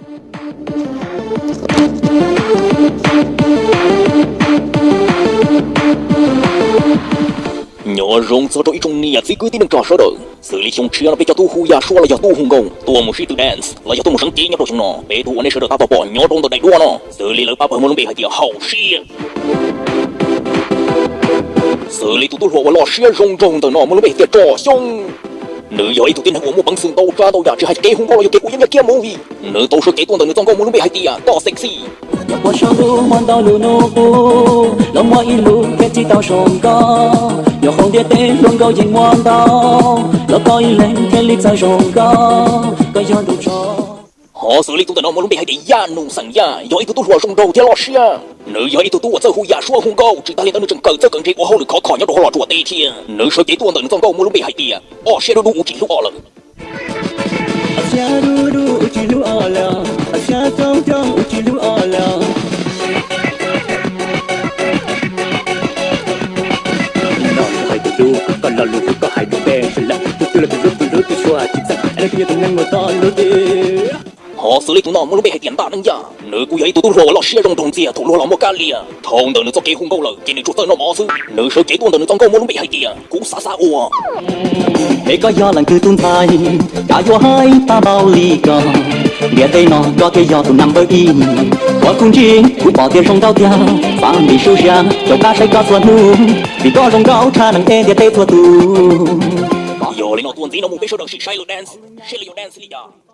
Nyob zoo txog rau ib tsoom niam txiv kwv tij neej tsa sawv daws, xws li xyoo tshiab no peb cov tub hu ya suab los yog tub hu nkauj tuaj mus sib tw dance los yog tuaj mus seev cev nyob rau xyoo no, peb tub uas nej sawv daws tab tom pom nyob rau ntawm daim duab no, xws li lawv pab pawg muaj lub npe hais tias Haum Siab. Xws li tus tub hluas uas loj siab zoo nraug ntawm no muaj lub npe hais tias Tsom Xyooj. Nws yog ib tug tib neeg uas muaj peev xwm ntau tsav ntau yam, tsis hais kev hu nkauj los yog kev ua yeeb yaj kiab movie, nws tau sawv cev tuaj ntawm nws txoj nkauj muaj lub npe hais tias Toj Sexy. Nyob puag saum ntuj muaj ntau lub nus qub, los muaj ib lub thiaj tsis tau zoo nkauj. Nyob hauv ntiaj teb hluas nkauj yeej muaj ntau, los koj ib leeg thiaj li txawj zoo nkauj, koj yog tus tso. Ho xws li tus ntawm no muaj lub npe hais tias Yaj Nus xeem Yaj, yog ib tug tub hluas zoo nraug thiab loj siab. Nws yog ib tug tub uas txawj hu yam suab hu nkauj, tsis tas li ntawd nws tseem kawm txawj kawm ntse ua hauj lwm khov kho nyob rau hauv Los Tsuas teb thiab. Nws sawv cev tuaj ntawm nws txoj nkauj muaj lub npe hais tias Ob Siab Dub Dub Ua Tsis Hlub Ob Lawm. Ob siab dub dub ua tsis hlub ob lawm, ob siab coob coob ua tsis hlub ob lawm. Koj hais tus hlub, koj lo lus hlub koj hais rau peb sawv daws, tus twg los tus hlub, tus hlub tus suav tsis txawj, es nws twb yog tus neeg uas txo lub tiag. Ho xws li tus no muaj lub npe hais tias Ntaj Neeb Yaj, nws kuj yog ib tug tub hluas uas loj siab zoo nraug ntxiag thaum luag los muaj kab lia. Dhau ntawm nws txoj kev hu nkauj lawm ces nws tsuas txawj noj mov xwb. Nws sawv cev tuaj ntawm nws txoj nkauj muaj lub npe hais tias Kuv Xav Xav Ua. Es koj yog leej twg tus ntxhais, cas yuav haib tag npaum li ko? Ntiaj teb no koj thiaj yog tus number ib. Ua kuv ntsib kuv pom tias zoo nkauj tiag, xav ntim sub siab caum qab saib koj txhua hnub, vim koj zoo nkauj tshaj neeg ua ntiaj teb txhua tus. Yog li no tuaj ntxiv no mus peb sawv daws sim saib lawv dance, seb lawv yuav dance li cas.